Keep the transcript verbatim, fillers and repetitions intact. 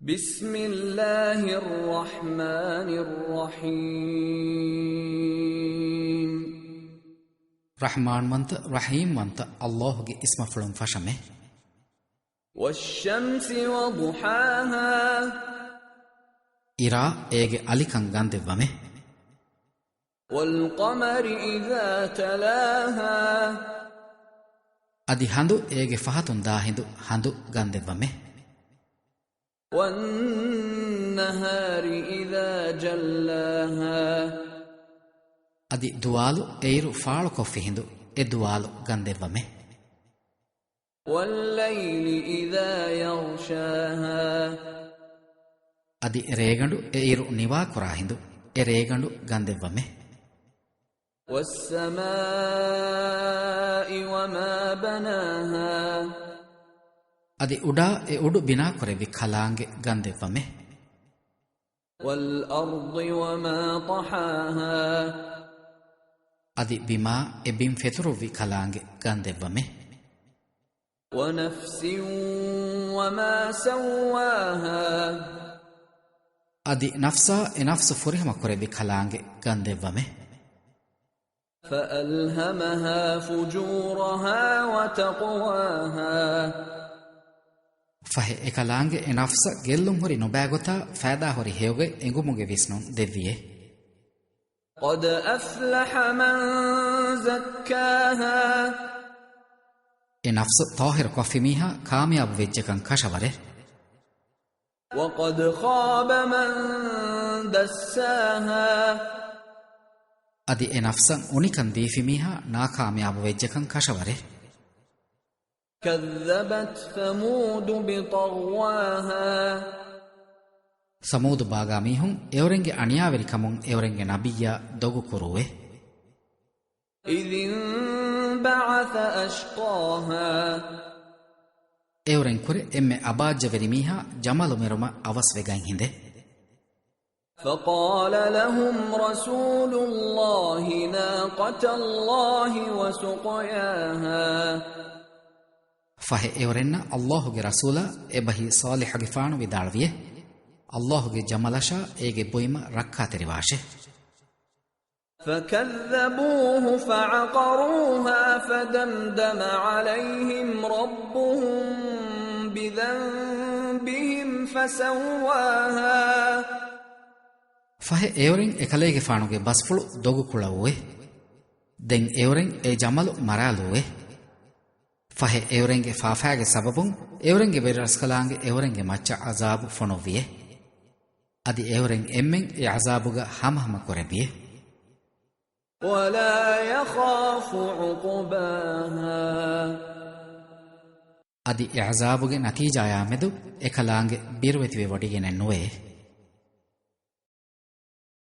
بسم الله الرحمن الرحيم. ރަޙްމާންވަންތަ، ރަޙީމްވަންތަ ﷲ ގެ އިސްމަފުޅުން ފަށަމެ. والشمس وضحاها. އިރާ އޭގެ އަލިކަން ގަންދެއްވަމެ. والقمر إذا تلاها. އަދި ހަނދު އޭގެ ފަހަތުން ދާ ހިނދު ހަނދު ގަންދެއްވަމެ. والنهار إذا جلاها. އަދި ދުވާލު އެއިރު ފާޅުކޮށްފި ހިނދު އެ ދުވާލު ގަންދެއްވަމެ. والليل إذا يغشاها. އަދި ރޭގަނޑު އެއިރު ނިވާކުރާ ހިނދު އެ ރޭގަނޑު ގަންދެއްވަމެ. والسماء وما بناها. އަދި އުޑާ އެ އުޑު ބިނާކުރެއްވި ކަލާނގެ ގަންދެއްވަމެ. والأرض وما طحاها. އަދި ބިމާ އެ ބިން ފެތުރުއްވި ކަލާނގެ ގަންދެއްވަމެ. ونفس وما سواها. އަދި ނަފްސާ އެ ނަފްސު ފުރިހަމަ ކުރެއްވި ކަލާނގެ ގަންދެއްވަމެ. فألهمها فجورها وتقواها. ފަހެ އެކަލާނގެ އެ ނަފްސަށް ގެއްލުން ހުރި ނުބައިގޮތާ ފައިދާ ހުރި ހެޔޮގޮތް އެނގުމުގެ ވިސްނުން ދެއްވިއޭ. قد أفلح من زكاها. އެ ނަފްސު ޠާހިރު ކޮށްފި މީހާ ކާމިޔާބު ވެއްޖެކަން ކަށަވަރޭ. وقد خاب من دساها. އަދި އެ ނަފްސަށް އުނިކަން ދީފި މީހާ ނާކާމިޔާބު ވެއްޖެކަން ކަށަވަރޭ. كذبت ثمود بطغواها. ސަމޫދު ބާގާ މީހުން އެއުރެންގެ އަނިޔާވެރިކަމުން އެއުރެންގެ ނަބިއްޔާ ދޮގު ކުރޫއޭ. إذ انبعث أشقاها. އެއުރެން ކުރެ އެންމެ އަބާއްޖަވެރި މީހާ ޖަމަލު މެރުމަށް އަވަސް ވެގަތް ހިނދެ. فقال لهم رسول الله ناقة الله وسقياها. ފަހެ އެއުރެންނަށް ﷲ ގެ ރަސޫލާ އެބަހީ ޞާލިޙުގެފާނު ވިދާޅުވިއޭ، ﷲ ގެ ޖަމަލަށާ އޭގެ ބުއިމަށް ރައްކާތެރިވާށޭ. فكذبوه فعقروها فدمدم عليهم ربهم بذنبهم فسواها. ފަހެ އެއުރެން އެކަލޭގެފާނުގެ ބަސްފުޅު ދޮގު ކުޅައުއޭ. ދެން އެއުރެން އެ ޖަމަލު މަރާލުއޭ. ފަހެ އެއުރެންގެ ފާފައިގެ ސަބަބުން އެއުރެންގެ ވެރިރަސްކަލާނގެ އެއުރެންގެ މައްޗަށް ޢަޒާބު ފޮނުއްވިއޭ. އަދި އެއުރެން އެންމެން އެ ޢަޒާބުގަ ހަމަހަމަ ކުރެއްވިއޭ. ولا يخاف عقباها. އަދި އެ ޢަޒާބުގެ ނަތީޖާޔާމެދު އެކަލާނގެ ބިރުވެތިވެވޮޑިގެނެއް ނުވޭ.